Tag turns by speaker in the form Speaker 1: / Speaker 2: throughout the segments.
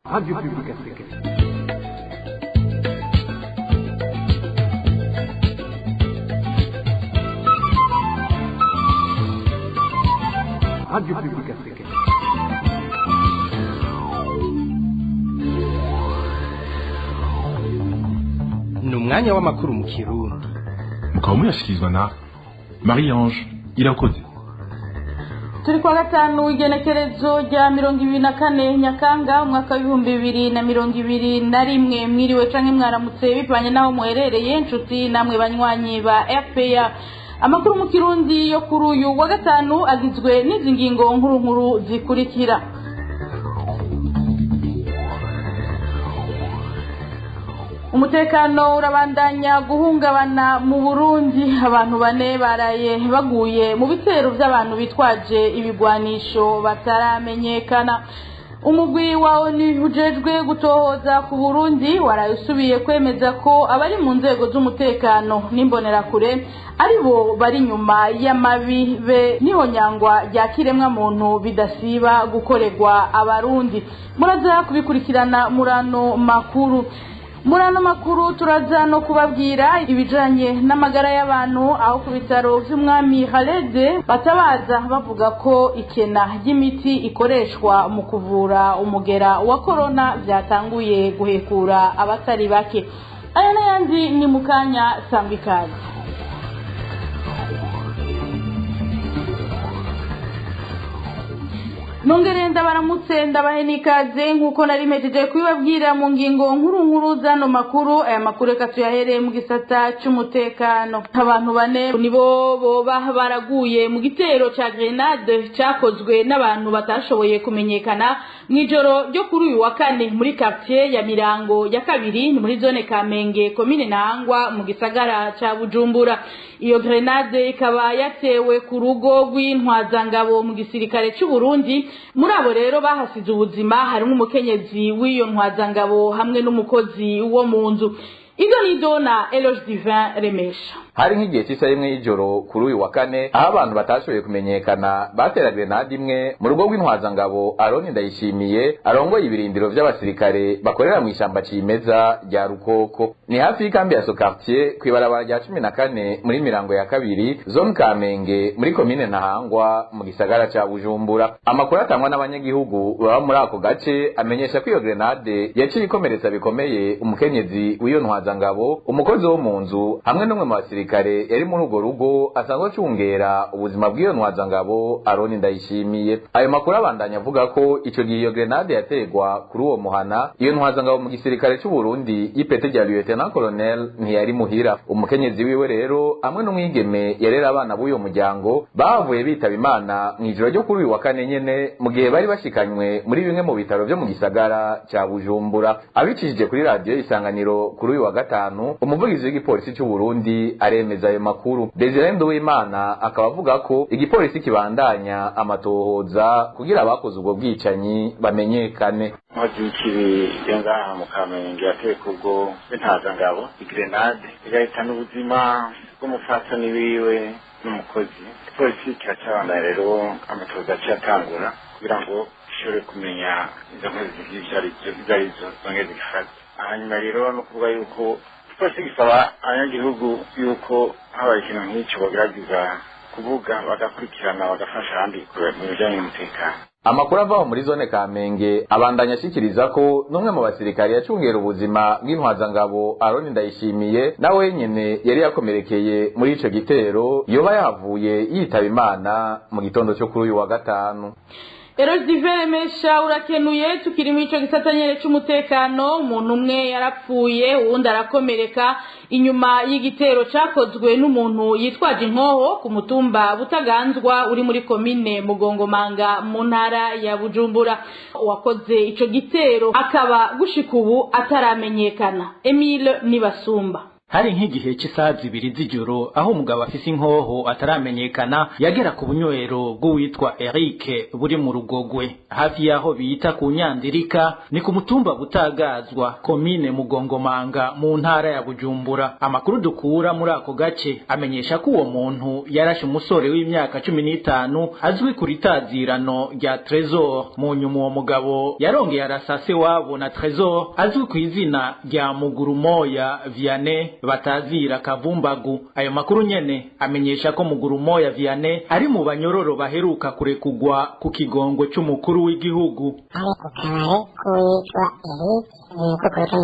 Speaker 1: Radio Publique Africaine. Radio Publique Africaine.
Speaker 2: Ni umwanya w'amakuru mu Kirundi.
Speaker 3: Mukaba muyashyikirizwa na Marie Ange Irakoze.
Speaker 4: Turi kwa gatanu, igenekerezo rya 24 Nyakanga, umwaka w'2021. Mwiriwe canke mwaramutse bivanye n'aho muherereye, inshuti namwe banywanyi ba RPA. Amakuru mu Kirundi yo kuri uyu wa gatanu agizwe n'izi ngingo nkuru nkuru zikurikira: Umutekano urabandanya guhungabana mu Burundi. Abantu bane baraye baguye mu bitero by'abantu bitwaje ibigwanisho bataramenyekana. Umugwi wa ONU ujejwe gutohoza ku Burundi waraye usubiye kwemeza ko abari mu nzego z'umutekano n'imbonerakure aribo bari inyuma y'amabi be n'ihonyangwa rya kiremwa muntu bidasiba gukorerwa Abarundi. Muraza kubikurikirana murano makuru. Muri ano makuru turaza no kubabwira ibijanye n'amagara y'abantu, aho ku bitaro vy'umwami Khaled batabaza bavuga ko ikena ry'imiti ikoreshwa mu kuvura umugera wa corona byatanguye guhekura abatari bake. Aya n'ayandi ni mu kanya, sangwa ikaze. Nongere ndabaramutse, ndabahe n'ikaze nk'uko nari mpejeje kubibabwira mu ngingo nkuru nkuru z'ano makuru. Aya makuru reka tuyahereye mu gisata c'umutekano. Abantu bane nibo boba baraguye mu gitero ca grenade cakozwe n'abantu batashoboye kumenyekana mw'ijoro ryo kuri uyu wa kane muri quartier ya Mirango ya kabiri, ni muri zone Kamenge, komine Ntahangwa, mu gisagara ca Bujumbura. Iyo grenade ikaba yatewe ku rugo rw'intwazangabo mu gisirikare c'u Burundi. Muri abo rero bahasize ubuzima harimo umukenyezi w'iyo ntwazangabo hamwe n'umukozi wo mu nzu. Ibyo ni Dona Eloge Divin Remesha.
Speaker 5: Hari nk'igihe cy'isaha 1 y'ijoro kuri uyu wa kane, aho abantu batashoboye kumenyekana batera grenade imwe mu rugo rw'intwazangabo Aroni Ndayishimiye, arongoye ibirindiro vy'abasirikare bakorera mu ishyamba cimeza rya Rukoko. Ni hafi y'ikambi ya Sokartier, kw'ibarabara rya 14, muri Mirango ya kabiri, zone Kamenge, muri komine Ntahangwa, mu gisagara ca Bujumbura. Amakuru atangwa n'abanyagihugu baba muri ako gace amenyesha ko iyo grenade yaciye ikomeretsa bikomeye umukenyezi w'iyo ntwazangabo, umukozi wo mu nzu hamwe n'umwe mu basirikare yari muri urwo rugo asanzwe acungera ubuzima bw'iyo ntwazangabo Aroni Ndayishimiye. Ayo makuru abandanya avuga ko ico gihe iyo grenade yategwa kuri uwo muhana, iyo ntwazangabo mu gisirikare c'u Burundi y'ipete rya lieutenant colonel ntiyari muhira. Umukenyezi wiwe rero hamwe n'umwigeme yarera abana b'uyo muryango bavuye bitaba Imana mw'ijoro ryo kuri uyu wa kane nyene, mu gihe bari bashikanywe muri bimwe mu bitaro vyo mu gisagara ca Bujumbura. Abicishije kuri radiyo Isanganiro kuri uyu wa gatanu, umuvugizi w'igipolisi c'u Burundi aremeza ayo makuru. Desire Nduwimana akaba avuga ko igipolisi kibandanya amatohoza kugira abakoze ubwo bwicanyi bamenyekane.
Speaker 6: Inkozi y'ikibi yo ngaha mu Kamenge yateye ku rugo rw'intazangabo igrenade, igahitana ubuzima bw'umupfasoni wiwe n'umukozi. Igipolisi kiracabandanya rero amatohoza aciyatangura kugira ngo gishobore kumenya izo nkozi z'ikibi izo arizo, zongere zigifate. Hanyuma rero no kuvuga yuko igipolisi gisaba abanyagihugu yuko habaye ikintu nk'icyo bagerageza kuvuga, bagakurikirana, bagafasha abandi mu bijyanye n'umutekano.
Speaker 5: Amakuru avaho muri zone Kamenge abandanya ashikiriza ko n'umwe mu basirikare yacungera ubuzima bw'intwazangabo Aroni Ndayishimiye na wenyene yari yakomerekeye muri ico gitero yoba yahavuye yitaba Imana mu gitondo cyo kuri uyu wa gatanu.
Speaker 4: Eroge Divin Remesha, urakenuye. Tukiri muri ico gisata nyene c'umutekano, umuntu umwe yarapfuye, uwundi arakomereka inyuma y'igitero cakozwe n'umuntu yitwaje inkoho ku mutumba Butaganzwa uri muri komine Mugongomanga, mu ntara ya Bujumbura. Uwakoze ico gitero akaba gushika ubu ataramenyekana. Emile Nibasumba.
Speaker 7: Hari nk'igihe cy'isaha 2 z'ijoro aho umugabo afise inkoho ataramenyekana yagera ku bunywero bw'uwitwa Eric buri mu Rugogwe hafi yaho bita ku Nyandirika, ni ku mutumba Butagazwa, komine Mugongomanga, mu ntara ya Bujumbura. Amakuru dukura muri ako gace amenyesha ko uwo muntu yarashe umusore w'imyaka 15 azwi kuri tazirano rya Trésor. Mu nyuma uwo mugabo yarongeye arasase wabo na Trésor azwi ku izina rya Mugurumoya Vianney batazira Kavumbagu. Ayo makuru nyene amenyesha ko Mugurumoya Vianney ari mu banyororo baheruka kurekugwa ku kigongo c'umukuru w'igihugu.
Speaker 8: Ari ku kabare k'uwitwa Eric ko mu gisirikare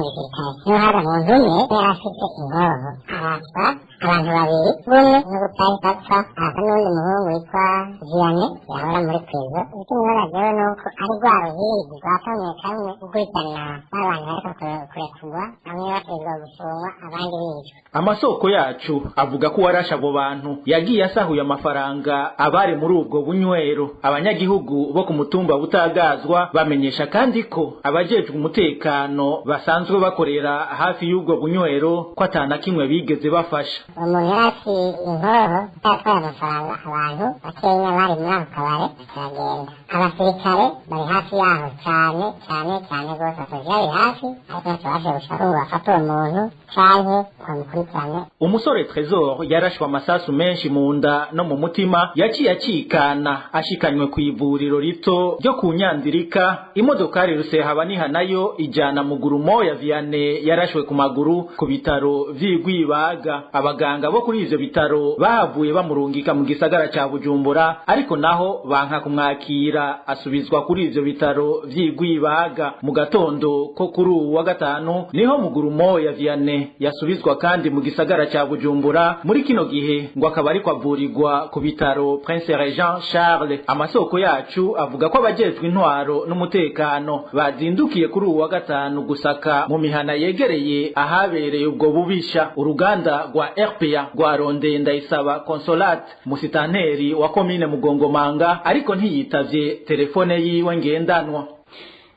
Speaker 8: niho hari umuntu umwe yari afite inkoho, arasa abantu babiri, umwe n'ubutari bapfa, arasa n'uwundi muhungu witwa Vianney yahora muri prizo. Icyo nibaza rero ni uko ari rwa ruhigi rwa kamwe kamwe gukurikirana b'abantu bariko kurekurwa, bamwe bategerezwa gufungwa abandi bicwa.
Speaker 7: Amasoko yacu avuga ko uwarashe abo bantu yagiye asahuye amafaranga abari muri ubwo bunywero. Abanyagihugu bo ku mutumba Butagazwa bamenyesha kandi ko abajejwe umutekano basanzwe bakorera hafi y'ubwo bunywero ko atana kimwe bigeze bafasha.
Speaker 8: Umuntu yari afite inkoho yatwaye amafaranga abantu bakenya bari muri ako kabare bakagenda. Abasirikare bari hafi yaho cyane cyane cyane rwose, abapolisi bari hafi ariko ntitubashe gushaka ngo bafate uwo muntu canke bamukurikirane.
Speaker 7: Umusore Trésor yarashwe amasasu menshi mu nda no mu mutima, yaciye acikana ashikanywe ku ivuriro rito ryo ku Nyandirika. Imodokari Rusehabaniha nayo ijana Mugurumoya Vianney yarashwe ku maguru ku bitaro vy'Igwibaga. Abaganga bo kuri ivyo bitaro bahavuye bamurungika mu gisagara ca Bujumbura, ariko naho banka kumwakira, asubizwa kuri ivyo bitaro vy'Igwibaga. Mu gatondo ko kuri uwu wa gatanu niho Mugurumoya Vianney yasubizwa kandi mu gisagara ca Bujumbura. Muri kino gihe ngo akaba ariko avurirwa ku bitaro Prince Regent Charles. Amasoko yacu avuga ko abajejwe intwaro n'umutekano bazindukiye kuri uwu wa gatanu gusaka mu mihana yegereye ahabereye ubwo bubisha. Uruganda rwa RPA rwarondeye Ndayisaba Consolate, musitanteri wa komine Mugongomanga, ariko ntiyitavye telefone yiwe ngendanwa.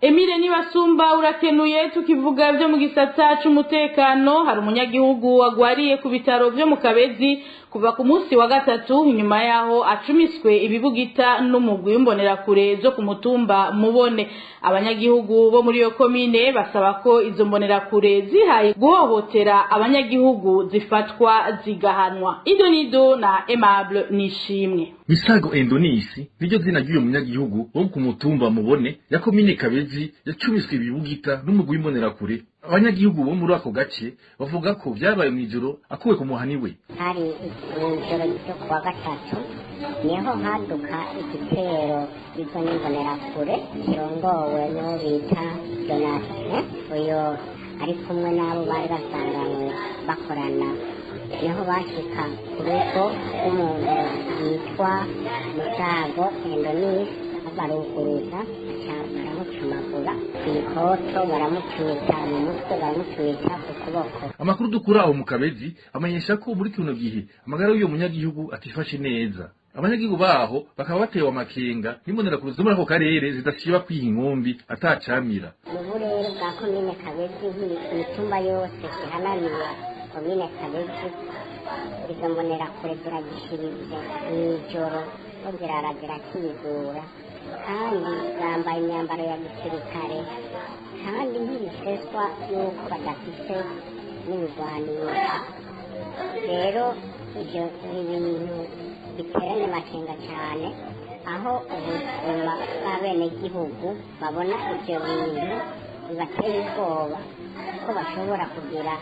Speaker 4: Emile Nibasumba urakenuye. Tukivuga byo mu gisata c'umutekano, hari umunyagihugu wagwariye ku bitaro byo mu Kabezi kuva ku munsi wa gatatu nyuma yaho acumiswe ibibugita n'umugwi w'imbonerakure zo ku mutumba Mubone. Abanyagihugu bo muri iyo komine basaba ko izo mbonerakure zihaye guhohotera abanyagihugu zifatwa zigahanwa. Idonido na Aimable Nishimwe.
Speaker 3: Misago Endonisi niryo zina ry'uyo munyagihugu wo ku mutumba Mubone ya komine Kabezi yacumiswe ibibugita n'umugwi w'imbonerakure. Abanyagihugu bo muri ako gace bavuga ko vyabaye mw'ijoro akuwe ku muhani we.
Speaker 8: Hari mw'ijoro ryo kuwa gatatu niho haduka igitero izo n'imbonerakure kirongowe n'uwo bita Donatien, uyo ari kumwe n'abo bari basanganywe bakorana. Niho bashika ku rugo rw'umuntu yitwa Misago Endonisi, baruguruza baramucumagura kw'ikoto, baramucumita mu mutwe, baramucumita ku kuboko.
Speaker 3: Amakuru dukura aho mu Kabezi amenyesha ko muri kino gihe amagara y'uyo munyagihugu atifashe neza. Abanyagihugu baho bakaba batewe amakenga n'imbonerakure zo muri ako karere zidasiba kwiha inkumbi atacamira.
Speaker 8: Mu burere bwa komine Kabezi, imitumba yose ihanamiye komine Kabezi, izo mbonerakure ziragishirije mw'ijoro ko zirara zirakizura, kandi bambaye imyambaro ya gisirikare, kandi ntibiseswa yuko badafise n'ibigwanisho. Rero ivyo ni ibintu biteranye amakenga cyane, aho ubuzima bw'abenegihugu babona ivyo bintu bibateye ubwoba ko bashobora kugira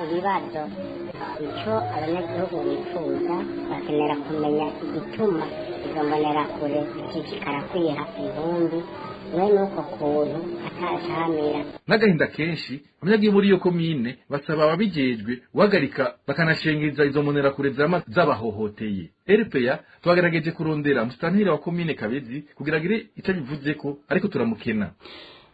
Speaker 8: ibibazo. Icyo abanyagihugu bifuza, bakenera kumenya igituma izo mbonerakure zishishikara kwiha inkumbi mwene uko kuntu atacamira.
Speaker 3: N'agahinda kenshi abanyagihugu muri iyo komine basaba ababijejwe guhagarika bakanashengeza izo mbonerakure zama zabahohoteye. RPA twagerageje kurondera musitanteri wa komine Kabezi kugira agire ico abivuzeko, ariko turamukena.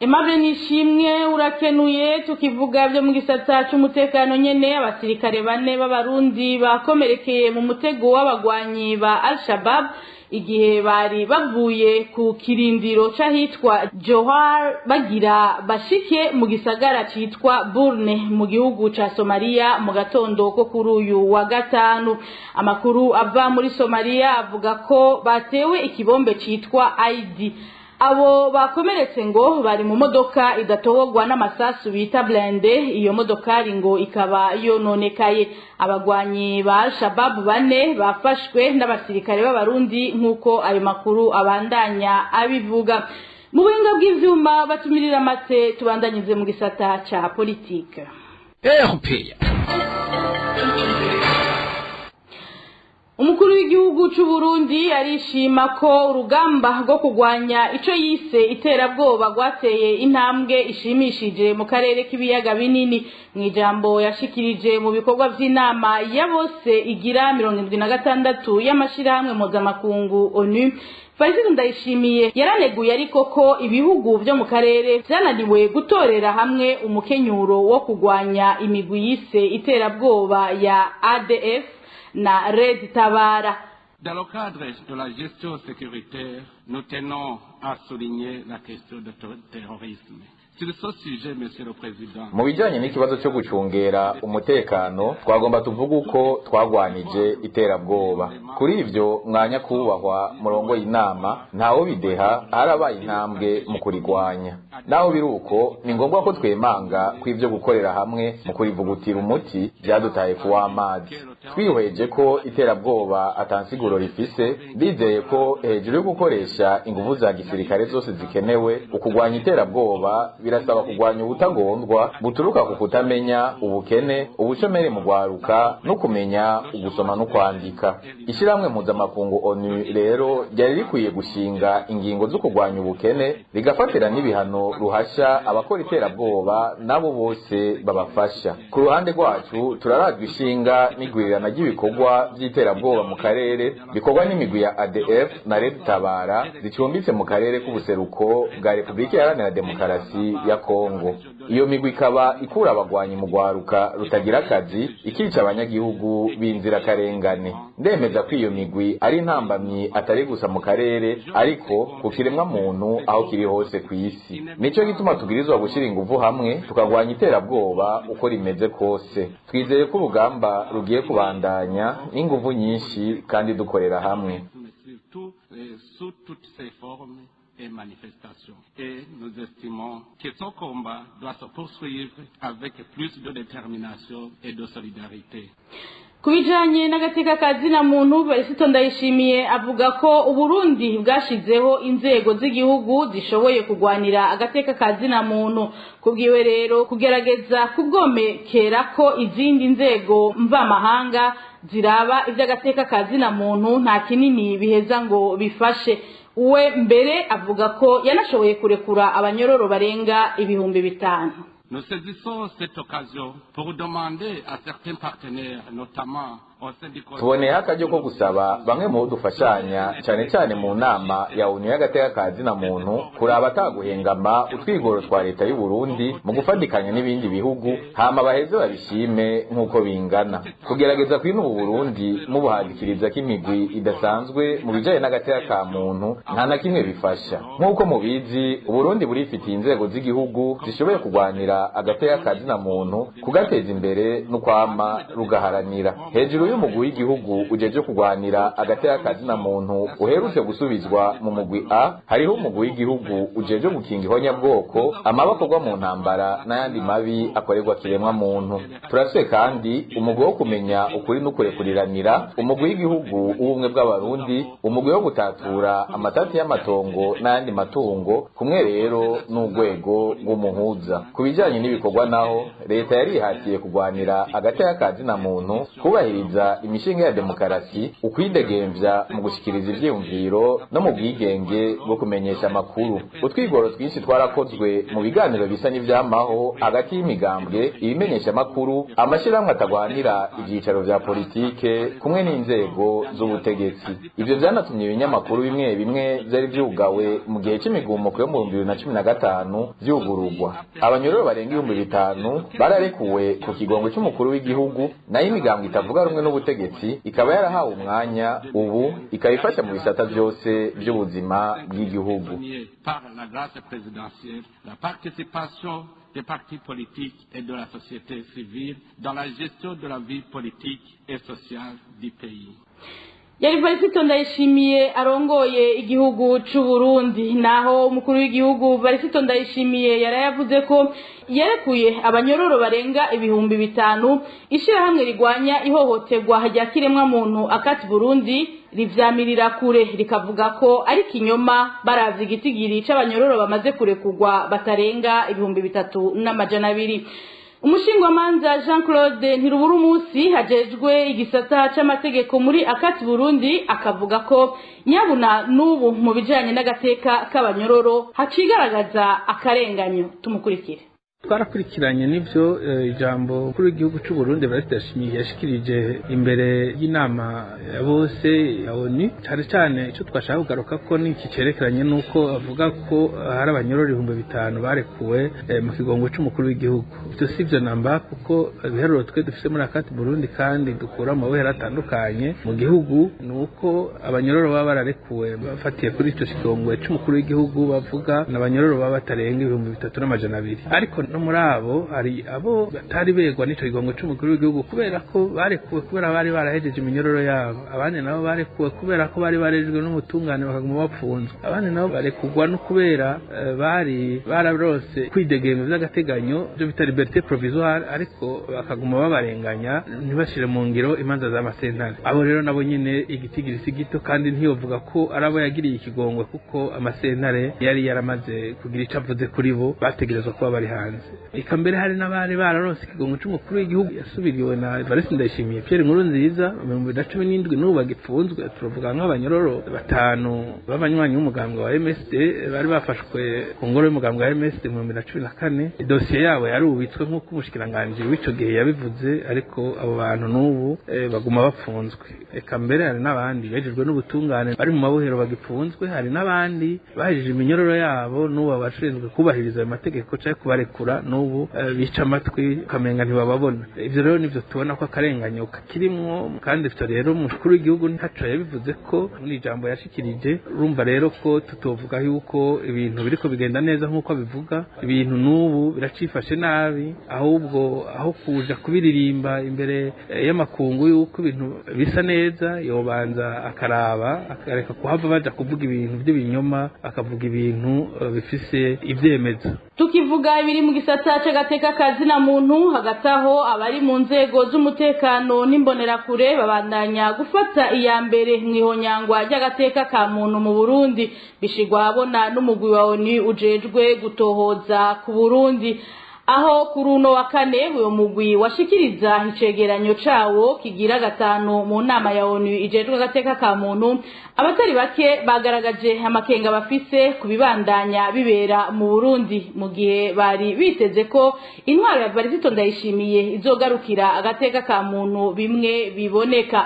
Speaker 4: Aimable Nishimwe urakenuye. Tukivuga byo mu gisata c'umutekano nyene, abasirikare bane b'abarundi bakomerekeye mu mutego w'abagwanyi ba Al-Shabaab Igihe bari bavuye ku kirindiro c'ahitwa Johar bagira bashike mu gisagara citwa Burne mu gihugu ca Somalia mu gatondo ko kuri uyu wa gatanu. Amakuru ava muri Somalia avuga ko batewe ikibombe citwa ID. Abo bakomeretse ngo bari mu modoka idatogogwa n'amasasu bita blende. Iyo modokari ngo ikaba yononekaye. Abagwanyi ba Al-Shabaab bane bafashwe n'abasirikare b'Abarundi nk'uko ayo makuru abandanya abivuga. Mu buhinga bw'ivyuma batumirira amate, tubandanyize mu gisata ca politike.
Speaker 2: RPA.
Speaker 4: Umukuru w'igihugu c'u Burundi arishima ko urugamba rwo kugwanya ico yise iterabwoba rwateye intambwe ishimishije mu karere k'ibiyaga binini. Mu ijambo yashikirije mu bikorwa vy'inama ya bose igira 76 y'amashirahamwe mpuzamakungu ONU, Faisal Ndayishimiye yaraneguye ariko ko ibihugu vyo mu karere vyananiwe gutorera hamwe umukenyuro wo kugwanya imigwi yise iterabwoba ya ADF na Red Tabara.
Speaker 9: Dans le cadre de la gestion sécuritaire, nous tenons à souligner la question du terrorisme. Sur ce sujet, Monsieur le Président,
Speaker 5: Mu bijanye n'ikibazo cyo gucungera umutekano, twagomba tuvuga uko twagwanije iterabwoba. Kuri ivyo, mwanya kubahwa murongo inama, ntawo bideha harabaye intambwe mu kurigwanya. Naho biri uko, ni ngombwa ko twemanga ko ivyo gukorera hamwe mu kurivugutira umuti vyadutaye kuw'amazi. Twihweje ko iterabwoba atansiguro rifise, ndizeye ko hejuru yo gukoresha inguvu za gisirikare zose zikenewe, ukugwanya iterabwoba birasaba kugwanya ubutagondwa buturuka ku kutamenya, ubukene, ubushomeri mu gwaruka no kumenya ugusoma no kwandika. Ishyirahamwe mpuzamakungu ONU rero ryari rikwiye gushinga ingingo zo kugwanya ubukene, rigafatira n'ibihano ruhasha abakora iterabwoba nabo bose babafasha. Ku ruhande rwacu, turarajwe ishinga n'igwirirana ry'ibikorwa by'iterabwoba mu karere bikorwa n'imigwi ya ADF na Red Tabara zicumbitse mu karere k'ubuseruko bwa Repubulika Iharanira Demokarasi ya Kongo. Iyo migwi ikaba ikura abagwanyi mu gwaruka rutagira akazi, ikica abanyagihugu b'inzirakarengane. Ndemeza ko iyo migwi ari intambamyi atari gusa mu karere, ariko ku kiremwa muntu aho kiri hose ku isi. Nico gituma tubwirizwa gushyira inguvu hamwe tukagwanya iterabwoba uko rimeze kose. Twizeye ko urugamba rugiye kubandanya n'inguvu nyinshi kandi dukorera hamwe.
Speaker 9: Surtout sous toutes ses formes et manifestations. Et nous estimons que ce combat doit se poursuivre avec plus de détermination et de solidarité.
Speaker 4: Ku bijanye n'agateka kazina muntu, Varisito Ndayishimiye avuga ko Uburundi bwashizeho inzego z'igihugu zishoboye kugwanira agateka kazina muntu. Kubwiwe rero, kugerageza kubwomekera ko izindi nzego mvamahanga ziraba ivy'agateka kazina muntu nta kinini biheza ngo bifashe. Uwe mbere avuga ko yanashoboye kurekura abanyororo barenga 5000.
Speaker 9: Nous saisissons cette occasion pour demander à certains partenaires, notamment au sein du Conseil
Speaker 5: Tuboneyeho akaryo ko gusaba bamwe mu bo dufashanya, cyane cyane mu nama ya ONU y'agateka ka zina muntu, kuraba ataguhengama utwigoro twa leta y'u Burundi mu gufatikanya n'ibindi bihugu, hama baheze babishime nk'uko bingana. Kugerageza kwinura Burundi mubuhagikiriza ko imigwi idasanzwe mu bijanye n'agateka ka muntu nta na kimwe bifasha. Nk'uko mubizi, Uburundi burifitiye inzego z'igihugu zishoboye kurwanira agateka ka zina muntu, kugateza imbere no kwama rugaharanira. Hejuru y'umugwi w'igihugu ujeje kurwanira agateka ka zina muntu uherutse gusubizwa mu mugwi A, hariho umugwi w'igihugu ujeje gukinga ihonyabwoko, amabi akorwa mu ntambara n'ayandi mabi akorerwa kiremwa muntu. Turafise kandi umugwi wo kumenya ukuri n'ukurekuriranira, umugwi w'igihugu w'ubumwe bw'Abarundi, umugwi wo gutatura amatati y'amatongo n'ayandi matungo, kumwe rero n'urwego rw'umuhuza. Ku bijanye n'ibikorwa naho, leta yarihatiye kurwanira agateka ka zina muntu, kubahiriza imishinga ya demokarasi, ukwidegemvya mu gushikiriza ivyiyumviro no mu bwigenge bwo kumenyesha amakuru. Utwigoro twinshi twarakozwe mu biganiro bisa n'ivyamaho hagati y'imigambwe, ibimenyesha amakuru, amashirahamwe atagwanira ivyicaro vya politike kumwe n'inzego z'ubutegetsi. Ivyo vyanatumye ibinyamakuru bimwe bimwe vyari vyugawe mu gihe c'imigumuko yo mu 2015 vyugururwa. Abanyororo barenga 5000 bararekuwe ku kigongwe c'umukuru w'igihugu, nayo imigambwe itavuga rumwe n'ubutegetsi ikaba yarahawe umwanya, ubu ikaba ifasha mu bisata vyose vy'ubuzima bw'igihugu.
Speaker 9: Par la grâce présidentielle, la participation des partis politiques et de la société civile dans la gestion de la vie politique et sociale du pays.
Speaker 4: Yari Varisito Ndayishimiye arongoye igihugu c'u Burundi. Naho umukuru w'igihugu Varisito Ndayishimiye yarayavuze ko yarekuye abanyororo barenga 5000, ishirahamwe rigwanya ihohoterwa rya kiremwa muntu Akati Burundi rivyamirira kure, rikavuga ko ari kinyoma baravye igitigiri c'abanyororo bamaze kurekugwa batarenga 3200. Umushingwamanza Jean Claude Ntiruburumusi hajejwe igisata c'amategeko muri Akati Burundi akavuga ko nyabuna n'ubu mu bijanye n'agateka k'abanyororo hacigaragaza akarenganyo. Tumukurikire.
Speaker 10: Twarakurikiranye n'ivyo ijambo kuri igihugu c'u Burundi Evariste Ndayishimiye yashikirije imbere y'inama ya bose ya ONU. Cane cane ico twashaka kugaruka ko ni iki cerekeranye n'uko avuga ko hari abanyororo 5000 barekuwe mu kigongo c'umukuru w'igihugu. Ivyo si vyo namba, kuko ibiharuro twe dufise muri Akati Burundi kandi dukura mu mabohero atandukanye mu gihugu ni uko abanyororo baba bararekuwe bafatiye kuri ico kigongo c'umukuru w'igihugu bavuga n'abanyororo baba batarenga 3200. Ariko no muri abo hari abo batari begwa n'ico kigongo c'umukuru w'igihugu kubera ko barekuwe kubera bari barahejeje iminyororo yabo, abandi nabo barekuwe kubera ko bari barejwe n'ubutungane bakaguma bapfunzwe, abandi nabo barekugwa no kubera bari bararose kwidegemvya vy'agateganyo byo bita liberté provisoire, ariko bakaguma babarenganya ntibashire mu ngiro imanza z'amasentare. Abo rero nabo nyene igitigiri si gito, kandi ntiyovuga ko ari abo yagiriye ikigongwe kuko amasentare yari yaramaze kugira ico avuze kuri bo, bategerezwa kuba bari hanze. Eka mbere hari n'abari bararose ikigongo c'umukuru w'igihugu yasubiriwe na Evariste Ndayishimiye Pierre Nkurunziza mu 2017 n'ubu bagipfunzwe. Turavuga nk'abanyororo 5 b'abanywanyi b'umugambwe wa MSD bari bafashwe ku ngoro y'umugambwe wa MSD mu 2014. Idosiye yabo yarubitswe nk'uko umushikiranganji w'ico gihe yabivuze, ariko abo bantu n'ubu baguma bapfunzwe. Eka mbere hari n'abandi bejejwe n'ubutungane bari mu mabohero bagipfunzwe, hari n'abandi bahejeje iminyororo yabo n'ubu abashinzwe kubahiriza ayo mategeko canke kubarekura n'ubu bica amatwi ukamenga ntibababona. Ivyo rero nivyo tubona ko akarenganyo kakirimwo, kandi ivyo rero umukuru w'igihugu ntaco yabivuze ko muri ijambo yashikirije. Urumva rero ko tutovuga yuko ibintu biriko bigenda neza nk'uko abivuga, ibintu n'ubu biracifashe nabi, ahubwo aho kuja kubiririmba imbere y'amakungu yuko ibintu bisa neza, yobanza akaraba akareka kuhava baja kuvuga ibintu by'ibinyoma, akavuga ibintu bifise ivyemezo.
Speaker 4: Tukivuga ibiri mu gisata c'agateka kazina muntu, hagati aho abari mu nzego z'umutekano n'imbonerakure babandanya gufata iya mbere mw'ihonyangwa ry'agateka ka muntu mu Burundi, bishigwa habona n'umugwi wa ONU ujejwe gutohoza ku Burundi. Aho kuri uno wa kane uyo mugwi washikiriza icegeranyo cawo kigira 5 mu nama ya ONU ijejwe agateka ka muntu, abatari bake bagaragaje amakenga bafise kubibandanya bibera mu Burundi mu gihe bari biteze ko intwaro ya Evariste Ndayishimiye izogarukira agateka ka muntu bimwe biboneka.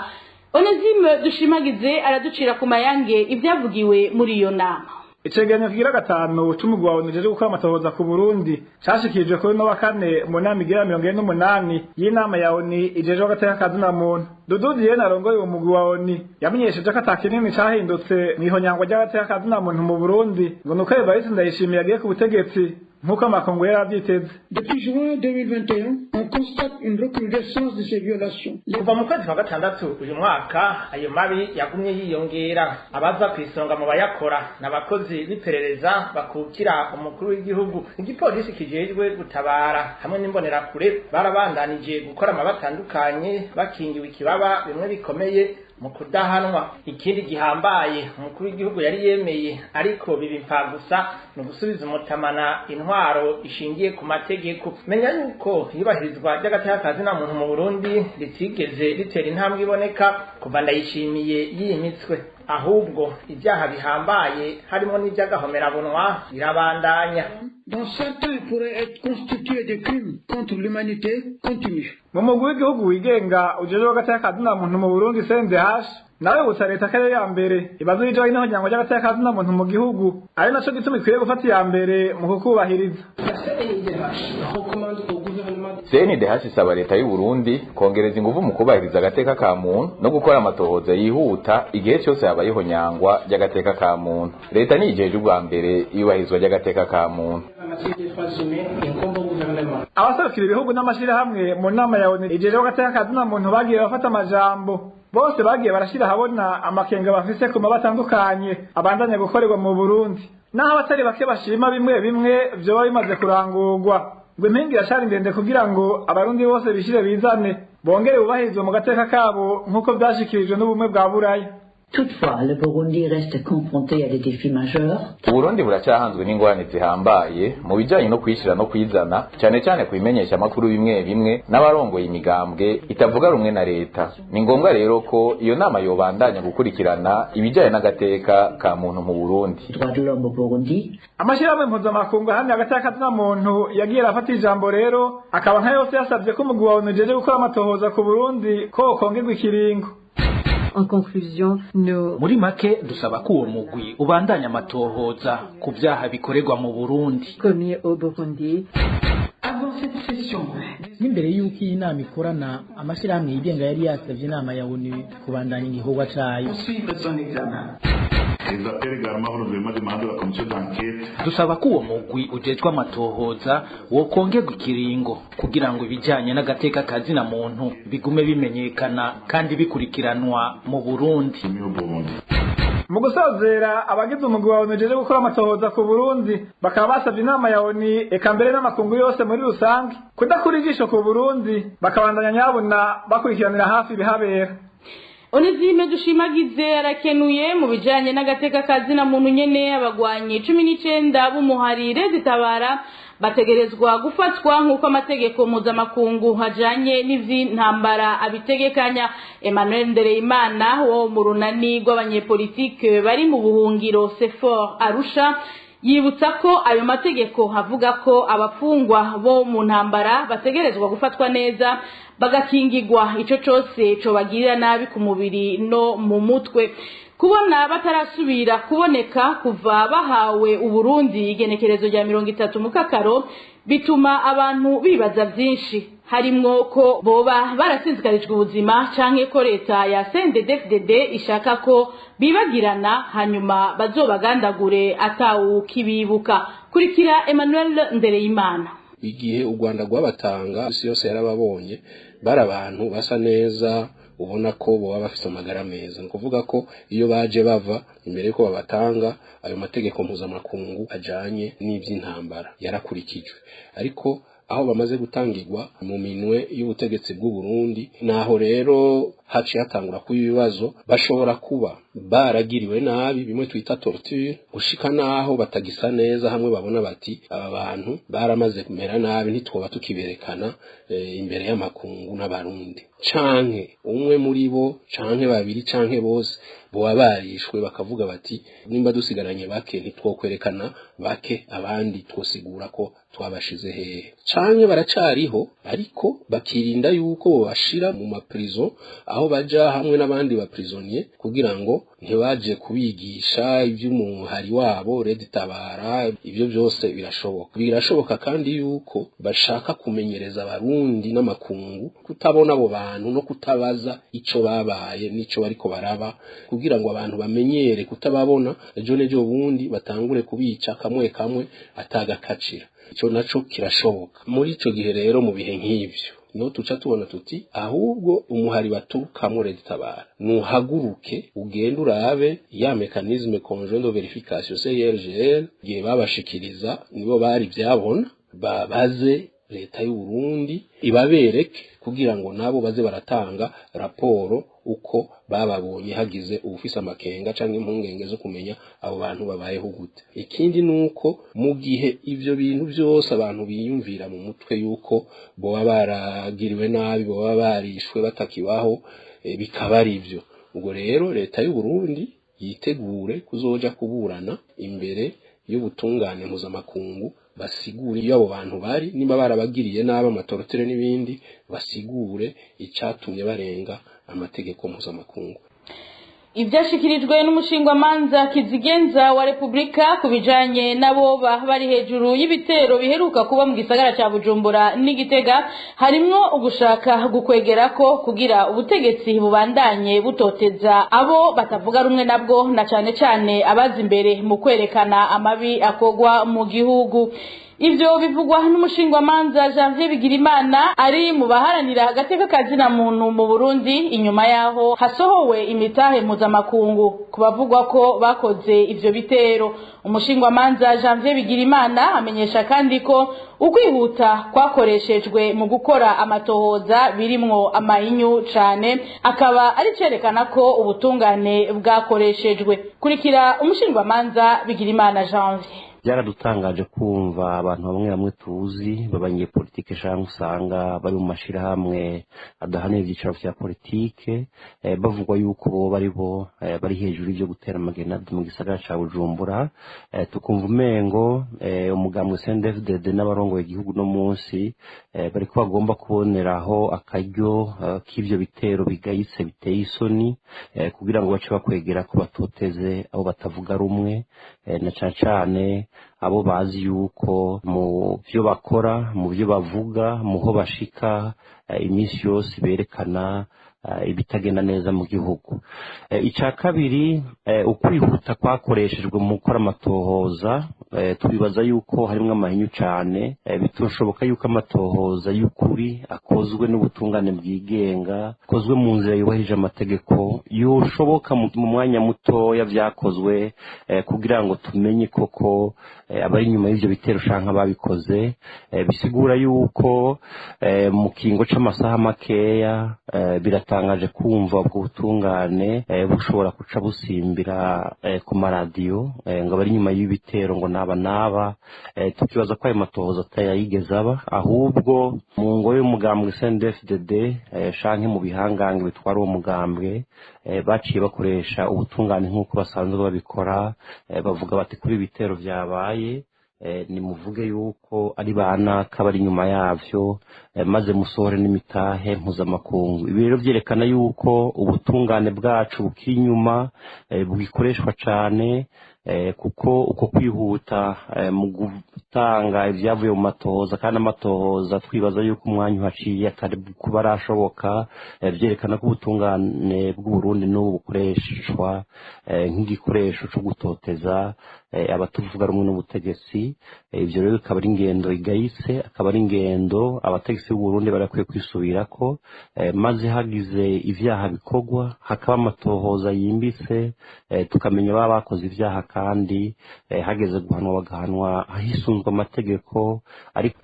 Speaker 4: Onesime Dushimagize araducira ku mayange ibyavugiwe muri iyo nama.
Speaker 11: Icegeranyo kigira 5 c'umugwi wa ONU ujejwe gukora amatohoza ku Burundi cashikirijwe kuri uno wa kane mu nama igira 48 y'inama ya ONU ijejwe agateka kazina muntu. Dudu Diene arongoye uwo mugwi wa ONU yamenyesheje ko ata kinini cahindutse mw'ihonyangwa ry'agateka kazina muntu mu Burundi, ngo nuko Evariste Ndayishimiye yagiye ku butegetsi nk'uko amakungu yari avyiteze.
Speaker 12: Depuis juin 2021, on constate une recrudescence de ces violations.
Speaker 13: Kuva mu kwezi kwa gatandatu uyu mwaka ayo mabi yagumye yiyongera. Abaza kw'isonga mu bayakora n'abakozi b'iperereza bakukira umukuru w'igihugu, igipolisi kijejwe gutabara hamwe n'imbonerakure barabandanije gukora amabi atandukanye bakingiwe ikibaba bimwe bikomeye mu kudahanwa. Ikindi gihambaye umukuru w'igihugu yari yemeye ariko biba impfagusa ni ugusubiza umutamana intwaro ishingiye ku mategeko. Menya yuko iyubahirizwa ry'agateka kazina muntu mu Burundi ritigeze ritera intambwe iboneka kuva Ndayishimiye yimitswe, ahubwo ibyaha bihambaye harimo n'iby'agahomerabunwa birabandanya.
Speaker 12: Dont certains pourraient être constitués de crimes contre l'humanité continue.
Speaker 11: Mu mugwi w'igihugu wigenga ujejwe agateka kazina muntu mu Burundi CNDH Nawe gusa leta ko ariyo ya mbere ibaza ibijanye n'ihonyango ry'agateka ka zina muntu mu gihugu, ari naco gituma ikwiye gufata iya mbere mu kukubahiriza.
Speaker 5: CNDH isaba leta y'u Burundi kongereza inguvu mu kubahiriza agateka ka muntu no gukora amatohoza yihuta igihe cyose habayeho nyangwa ry'agateka ka muntu. Leta niyijeje ubwa mbere iyubahirizwa ry'agateka ka muntu.
Speaker 11: Abaserukira ibihugu n'amashirahamwe mu nama ya ONU ijeje agateka ka zina muntu bagiye bafata amajambo, bose bagiye barashira habona amakenga bafise ku mabi atandukanye abandanya gukorerwa mu Burundi, naho abatari bake bashima bimwe bimwe vyoba bimaze kurangurwa. Ngo impinga iracari ndende kugira ngo abarundi bose bishire bizane bongere bubahirizwe mu gateka kabo nk'uko vyashikirijwe n'ubumwe bwa Buraya.
Speaker 14: Toutefois, le Burundi reste confronté à des défis majeurs.
Speaker 5: Uburundi buracyahanzwe n'ingorane zihambaye mu bijanye no kwishira no kwizana, cyane cyane kubimenyesha amakuru bimwe bimwe n'abarongoye imigambwe itavuga rumwe na leta. Ni ngombwa rero ko iyo nama yobandanya gukurikirana ibijanye n'agateka ka muntu mu Burundi.
Speaker 14: Droits de l'homme au Burundi.
Speaker 11: Amashirahamwe mpuzamakungu ahamya agateka ka muntu yagiye arafata ijambo rero akaba nka yose yasavye ko umugwi wa ONU ujeje gukora amatohoza ku Burundi ko wokongerwa ikiringo.
Speaker 15: En conclusion, nous...
Speaker 7: Muri make dusaba ko uwo mugwi ubandanya amatohoza ku vyaha bikorerwa mu Burundi.
Speaker 15: Commis au Burundi.
Speaker 16: N'imbere y'uko iyi nama ikorana, amashirahamwe yigenga yari yasavye inama ya ONU kubandanya igikorwa cayo.
Speaker 7: Dusaba ko uwo mugwi ujejwe amatohoza wokongerwa ikiringo kugira ngo ibijanye n'agateka ka zina muntu bigume bimenyekana kandi bikurikiranwa mu Burundi.
Speaker 11: Mu gusozera, abagize umugwi wa ONU ujeje gukora amatohoza ku Burundi bakaba basavye inama ya ONU eka mbere n'amakungu yose muri rusange kudakura ijisho ku Burundi, bakabandanya nyabuna bakurikiranira hafi ibihabera.
Speaker 4: Onezime Dushimagize arakenuye. Mu bijanye n'agateka ka zina muntu nyene, abagwanyi 19 b'umuharire zitabara bategerezwa gufatwa nk'uko amategeko mpuzamakungu hajanye n'ivy'intambara abitegekanya. Emmanuel Ndereyimana wo mu runani rw'abanyepolitike bari mu buhungiro Sefor Arusha yibutsa ko ayo mategeko avuga ko abafungwa bo mu ntambara bategerezwa gufatwa neza, bagakingirwa ico cose cobagirira nabi ku mubiri no mu mutwe. Kubona batarasubira kuboneka kuva bahawe Uburundi igenekerezo rya 30 mukakaro bituma abantu bibaza vyinshi, harimwo ko boba barasinzikarijwe ubuzima canke ko leta ya CNDD-FDD ishaka ko bibagirana hanyuma bazobagandagure atawukibibuka. Kurikira Emmanuel Ndereyimana.
Speaker 17: Igihe u Rwanda rwabatanga, isi yose yarababonye, bari abantu basa neza, ubona ko boba bafite amagara meza. Ni ukuvuga ko iyo baje bava imbere yuko babatanga, ayo mategeko mpuzamakungu ajanye n'ivy'intambara yarakurikijwe. Ariko aho bamaze gutangirwa mu minwe y'ubutegetsi bw'u Burundi, naho rero haciye hatangura kuba ibibazo. Bashobora kuba baragiriwe nabi, bimwe twita torture, gushika naho batagisa neza, hamwe babona bati aba bantu baramaze kumera nabi, ntitwoba tukiberekana imbere y'amakungu n'abarundi. Canke umwe muri bo, canke babiri, canke bose boba barishwe, bakavuga bati nimba dusigaranye bake ntitwokwerekana bake, abandi twosigura ko twabashize hehe. Canke baracariho ariko bakirinda yuko bobashira mu maprison aho baja hamwe n'abandi ba prisonnier, kugira ngo ntibaje kubigisha ivy'umuhari wabo Red Tabara. Ivyo byose birashoboka. Birashoboka kandi yuko bashaka kumenyereza abarundi n'amakungu kutabona abo bantu no kutabaza ico babaye n'ico bariko baraba, kugira ngo abantu bamenyere kutababona, ejo n'ejo bundi batangure kubica kamwe kamwe atagakacira. Ico naco kirashoboka. Muri ico gihe rero, mu bihe nk'ivyo, no tuca tubona tuti ahubwo umuhari baturukamwo Red Tabara nuhaguruke ugende urabe ya mécanisme conjoint de vérification CIRGL, igihe babashikiriza nibo bari byabona, babaze leta y'u Burundi ibabereke, kugira ngo nabo baze baratanga raporo uko bababonye, hagize ubufise amakenga canke impungenge zo kumenya abo bantu babayeho gute. Ikindi nuko mu gihe ivyo bintu byose abantu biyumvira mu mutwe yuko boba baragiriwe nabi, boba barishwe, batakibaho, bikaba ari ivyo, ubwo rero leta y'u Burundi yitegure kuzoja kuburana imbere y'ubutungane mpuzamakungu, basigure iyo abo bantu bari, nimba barabagiriye nabi, ama torture n'ibindi, basigure icatumye barenga amategeko mpuzamakungu.
Speaker 4: Ivyashikirijwe n'umushingwamanza Kizigenza wa Republika ku bijanye n'aboba bari hejuru y'ibitero biheruka kuba mu gisagara ca Bujumbura n'Igitega, harimwo ugushaka gukwegerako kugira ubutegetsi bubandanye butoteza abo batavuga rumwe nabwo, na cane cane abaza imbere mu kwerekana amabi akogwa mu gihugu. Ivyo bivugwa n'umushingwamanza Janvier Bigirimana ari mu baharanira agateka kazina muntu mu Burundi, inyuma yaho hasohowe imitahe mpuzamakungu kubavugwa ko bakoze ivyo bitero. Umushingwamanza Janvier Bigirimana amenyesha kandi ko ukwihuta kwakoreshejwe mu gukora amatohoza birimwo amahinyu cane, akaba ari cerekana ko ubutungane bwakoreshejwe. Kurikira umushingwamanza Bigirimana Janvier.
Speaker 18: Byaradutangaje kumva abantu bamwe bamwe tuzi b'abanyepolitike canke usanga bari mu mashirahamwe adahanira ivyicaro vya politike, bavugwa yuko bo bari bo bari hejuru y'ivyo gutera amagenade mu gisagara ca Bujumbura. Tukumva umengo umugambwe CNDD-FDD n'abarongoye igihugu no munsi bariko bagomba kuboneraho akaryo k'ivyo bitero bigayitse biteye isoni, kugira ngo bace bakwegera ko batoteze abo batavuga rumwe, na cane cane abo bazi yuko mu byo bakora, mu byo bavuga, mu ho bashika iminsi yose berekana ibitagenda neza mu gihugu. Icya kabiri, ukwihuta kwakoreshejwe mu gukora amatohoza, tubibaza yuko harimo amahinyu cyane. Bitoshoboka yuko amatohoza y'ukuri akozwe n'ubutungane bwigenga, akozwe mu nzira yubahirije amategeko, yoshoboka mu mwanya mutoya byakozwe, kugira ngo tumenye koko abari inyuma y'ivyo bitero canke ababikoze. Bisigura yuko mu kingo c'amasaha makeya, biratangaje kumva ubwo butungane bushobora kuca busimbira ku maradiyo ngo abari inyuma y'ibitero ngo naba naba. Tukibaza ko ayo matohoza atayigeze aba, ahubwo mu ngo y'umugambwe CNDD-FDD canke mu bihangange bitwara uwo mugambwe, baciye bakoresha ubutungane nk'uko basanzwe babikora, bavuga bati kuri ibitero vyabaye nimuvuge yuko ari banaka bari inyuma yavyo, maze musohore n'imitahe mpuzamakungu. Ibi rero vyerekana yuko ubutungane bwacu bukiri inyuma, bugikoreshwa cane, kuko uko kwihuta mu gutanga ivyavuye mu matohoza, kandi amatohoza twibaza yuko umwanya uhaciye atari kuba arashoboka, vyerekana ko ubutungane bw'Uburundi n'ubu bukoreshwa nk'igikoresho co gutoteza abatuvuga rumwe n'ubutegetsi. Ivyo rero bikaba ari ingendo igayitse, akaba ari ingendo abategetsi b'Uburundi barakwiye kwisubirako, maze hagize ivyaha bikorwa hakaba amatohoza yimbitse, tukamenya baba bakoze ivyaha, kandi hageze guhanwa bagahanwa hisunzwe amategeko. Ariko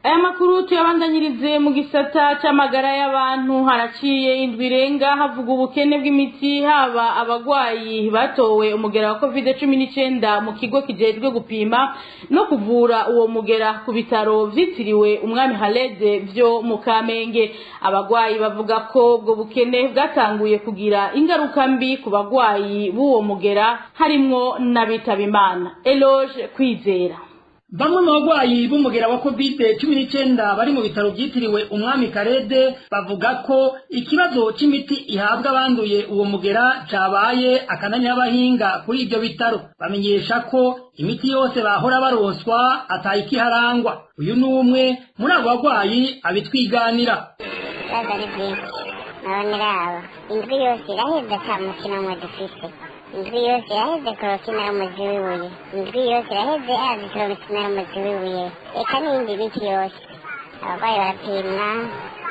Speaker 4: Aya makuru tuyabandanyirize mu gisata c'amagara y'abantu. Haraciye indwi irenga havuga ubukene bw'imiti, haba abagwayi batowe umugera wa COVID-19 mu kigo kijejwe gupima no kuvura uwo mugera ku bitaro vyitiriwe Umwami Khaled vyo mu Kamenge. Abagwayi bavuga ko ubwo bukene bwatanguye kugira ingaruka mbi ku bagwayi b'uwo mugera, harimwo n'abitaba Imana. Eloge Kwizera.
Speaker 19: Bamwe mu bagwayi b'umugera wa COVID-19 bari mu bitaro byitiriwe Umwami Karede bavuga ko ikibazo c'imiti ihabwa abanduye uwo mugera cabaye akananya y'abahinga kuri ibyo bitaro. Bamenyesha ko imiti yose bahora baronswa atayikiharangwa. Uyu ni umwe muri abo bagwayi abitwiganira.
Speaker 8: Ibibazo ari byinshi, nabone rabo indwi yose iraheze ata mukino mwe dufise, indwi yose iraheze korokina y'umuzi w'ibuye, indwi yose iraheze azithromycin y'umuzi w'ibuye, eka n'iyindi miti yose. Abarwayi barapimwa,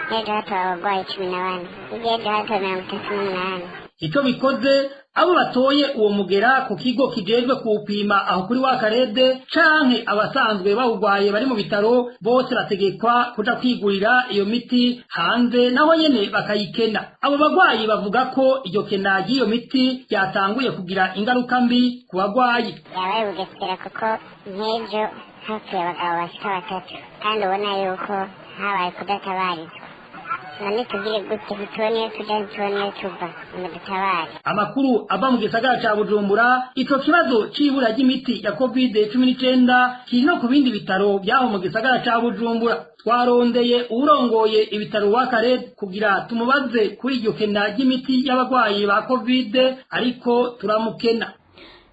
Speaker 8: nk'ejo hatowe abarwayi 14, hirya y'ejo hatowe 38.
Speaker 19: Icyo bikoze, abo batoye uwo mugera ku kigo kijejwe kuwupima aho kuri wa Karede canke abasanzwe bawugwaye bari mu bitaro, bose bategekwa kuja kwigurira iyo miti hanze, naho nyene bakayikena. Abo bagwayi bavuga ko iryo kena ry'iyo miti ryatanguye kugira ingaruka mbi ku bagwayi.
Speaker 8: Yabaye bugesera, kuko nk'ejo hapfuye abagabo bashika 3, kandi ubona yuko habaye kudatabarizwa. None tugire gute? Ntitubone iyo tuja, ntitubone iyo tuva, mudutabare.
Speaker 19: Amakuru ava mu gisagara ca Bujumbura, ico kibazo c'ibura ry'imiti ya COVID-19 kiri no ku bindi bitaro by'aho mu gisagara ca Bujumbura. Twarondeye uwurongoye ibitaro wa Karede kugira tumubaze kuri iryo kena ry'imiti y'abagwayi ba COVID, ariko turamukena.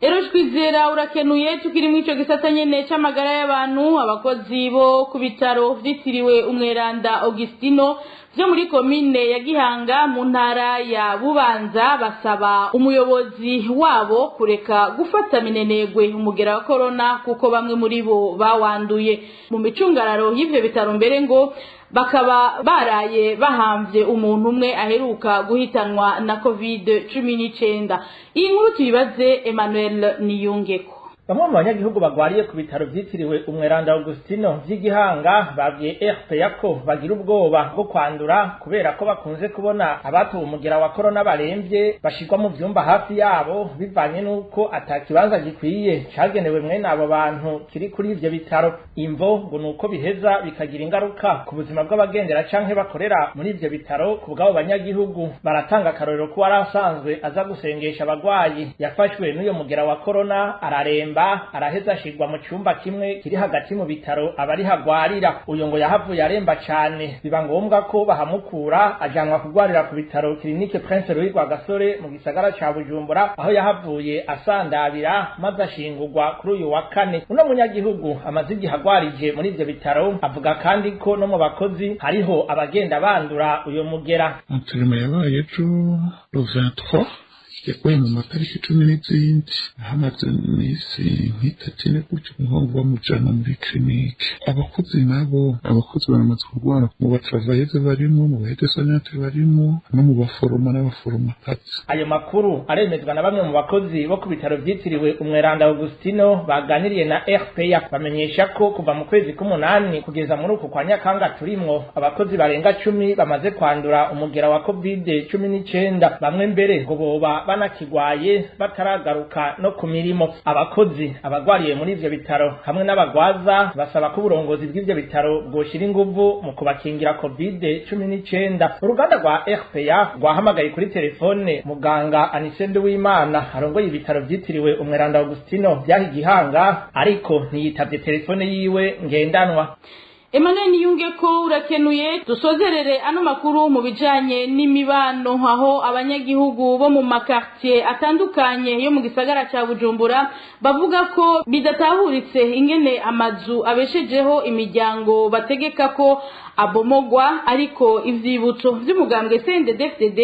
Speaker 4: Ero Twizera, urakenuye. Tukiri muri ico gisata nyene c'amagara y'abantu, abakozi bo ku bitaro vyitiriwe umweranda Augustino vyo muri komine ya Gihanga mu ntara ya Bubanza basaba umuyobozi wabo kureka gufata minenegwe umugera wa corona, kuko bamwe muri bo bawanduye mu micungararo y'ivyo bitaro, mbere ngo bakaba baraye bahamvye umuntu umwe aheruka guhitanwa na COVID-19. Iyi nkuru tuyibaze Emmanuel Niyungeko.
Speaker 13: Bamwe mu banyagihugu bagwariye ku bitaro vyitiriwe umweranda Augustino vy'Igihanga babwiye RPA ko bagira ubwoba bwo kwandura, kubera ko bakunze kubona abatowe umugera wa corona baremvye bashirwa mu vyumba hafi yabo, bivanye n'uko ata kibanza gikwiye cagenewe mwene abo bantu kiri kuri ivyo bitaro. Imvo ngo nuko biheza bikagira ingaruka ku buzima bw'abagendera canke bakorera muri ivyo bitaro. Ku bw'abo banyagihugu, baratanga akarorero ko wari asanzwe aza gusengesha abagwayi yafashwe n'uyo mugera wa corona, araremba, araheza ashirwa mu cyumba kimwe kiri hagati mu bitaro abari hagwarira. Uyo ngo yahavuye aremba cane, biba ngombwa ko bahamukura, ajanwa kugwarira ku bitaro Clinique Prince Louis Rwagasore mu gisagara ca Bujumbura, aho yahavuye asandabira maze ashingurwa kuri uyu wa kane. Uno munyagihugu amaze igihe agwarije muri ivyo bitaro avuga kandi ko no mu bakozi hariho abagenda bandura uyo mugera.
Speaker 20: Entraînement yabaye ejo le 23, yaguye mu matariki 10 n'izindi, hamaze iminsi nk'itatu ine gutyo, umuhungu bamujana muri clinique. Abakozi nabo, abakozi baramaze kurwara, mu batravailleuses barimo, mu ba aides-soignantes barimo, no mu baforoma n'abaforomakazi.
Speaker 13: Ayo makuru aremezwa na bamwe mu bakozi bo ku bitaro vyitiriwe umweranda Augustino baganiriye na RPA. Bamenyesha ko kuva mu kwezi k'umunani kugeza muri uku kwa Nyakanga turimwo, abakozi barenga 10 bamaze kwandura umugera wa COVID-19. Bamwe mbere ngo boba banakigwaye bataragaruka no ku mirimo. Abakozi, abagwariye muri ivyo bitaro hamwe n'abagwaza basaba ko uburongozi bw'ivyo bitaro bwoshira inguvu mu kubakingira COVID-19. Uruganda rwa RPA rwahamagaye kuri telefone muganga Anicende Wimana arongoye ibitaro vyitiriwe umweranda Augustino vyaha Igihanga, ariko ntiyitavye telefone yiwe ngendanwa.
Speaker 4: Emmanuel Niyunge ko urakenuye. Dusozerere ano makuru mu bijanye n'imibano, aho abanyagihugu bo mu ma quartier atandukanye yo mu gisagara ca Bujumbura bavuga ko bidatahuritse ingene amazu abeshejeho imiryango bategeka ko abomogwa, ariko ivyibutso vy'umugambwe CNDD-FDD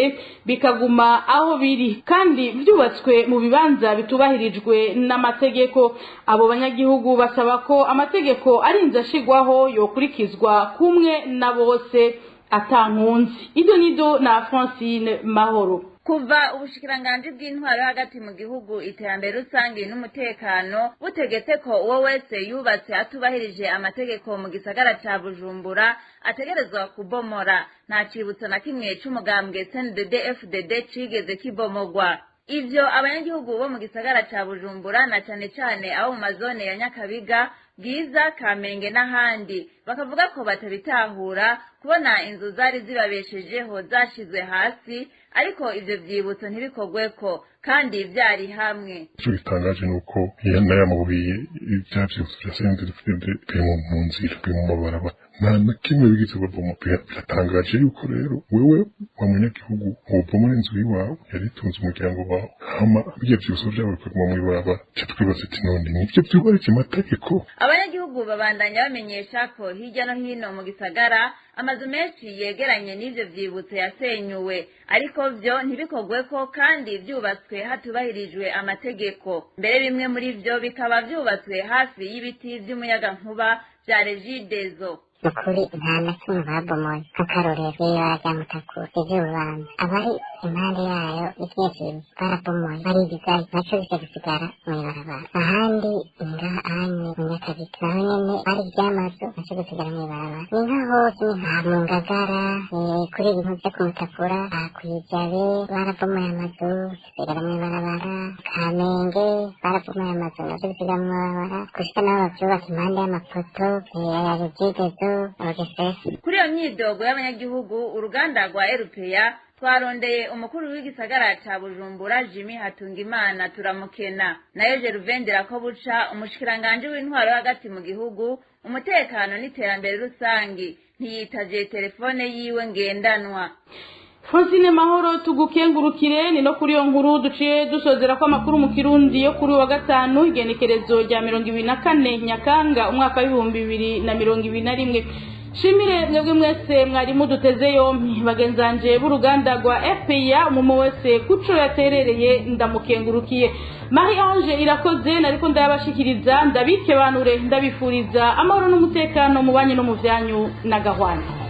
Speaker 4: bikaguma aho biri kandi vyubatswe mu bibanza bitubahirijwe n'amategeko. Abo banyagihugu basaba ko amategeko arinze ashigwaho yokurikizwa kumwe na bose atankunzi. Ido nido na Francine Mahoro.
Speaker 21: Kuva ubushikiranganji bw'intwaro hagati mu gihugu, iterambere rusange n'umutekano butegetse ko uwo wese yubatse atubahirije amategeko mu gisagara ca Bujumbura ategerezwa kubomora, nta cibutso na kimwe c'umugambwe CNDD FDD cigeze kibomogwa. Ivyo abanyagihugu bo mu gisagara ca Bujumbura, na cane cane abo mu mazone ya Nyakabiga, Bwiza, Kamenge n'ahandi, bakavuga ko batabitahura kubona inzu zari zibabeshejeho zashizwe hasi, ariko ivyo vyibutso ntibikorweko kandi vyari hamwe.
Speaker 20: Icyo gitangaje ni uko n'aya mabuye, bya vyibutso vya CNDD-FDD, biri mu nzira, biri mu mabarabara, nta na kimwe bigeze baboma. Biratangaje yuko rero wewe wa munyagihugu wobomora inzu iwawe yari itunze umuryango wawe, hama birya vyibutso vyawe bikaguma mw'ibarabara. Ca twibaza ati: none nivyo vyubahirije amategeko?
Speaker 21: Abanyagihugu babandanya bamenyesha ko hirya no hino mu gisagara amazu menshi yegeranye n'ivyo vyibutso yasenyuwe, ariko vyo ntibikorweko kandi vyubatswe hatubahirijwe amategeko. Mbere bimwe muri vyo bikaba vyubatswe hafi y'ibiti vy'umuyagankuba vya Regideso.
Speaker 8: Ukuri nta na kimwe babomoye. Nk'akarorero, ibara rya Mutakura, ivy'Ububanza, abari impande yayo ivyinshi barabomoye, barigizayo, naco bica gisigara mw'ibarabara. Ahandi ngaha anye mu Nyakabiga naho nyene bari ivy'amazu, naco gisigara mw'ibarabara. Ni nka hose, ni nka mu Ngagara, kuri ibintu vyo ku Mutakura, aha kw'ijabe barabomoye amazu, gisigara mw'ibarabara. Kamenge barabomoye amazu, naco gisigara mw'ibarabara, gushika n'aho bavyubaka impande y'amapoto ya Regideso. Bugesera.
Speaker 21: Kuri iyo myidogo y'abanyagihugu, uruganda rwa RPA twarondeye umukuru w'igisagara ca Bujumbura Jimmy Hatungimana turamukena, nayo Gervain Kobuca, umushikiranganje w'intwaro hagati mu gihugu, umutekano n'iterambere rusangi, ntiyitavye telefone yiwe ngendanwa.
Speaker 4: Francine Mahoro, tugukengurukire. Ni no kuri iyo nkuru duciye dusozera ko amakuru mu Kirundi yo kuri wa gatanu, igenekerezo rya 24 Nyakanga umwaka w'2021. Shimire mwebwe mwese mwari muduteze yompi, bagenzanje b'uruganda rwa FPA, umumo wese kuco yaterereye ndamukengurukiye. Marie Ange Irakoze nariko ndayabashikiriza, ndabike banure, ndabifuriza amahoro n'umutekano mu banyu no mu vyanyu na gahwana.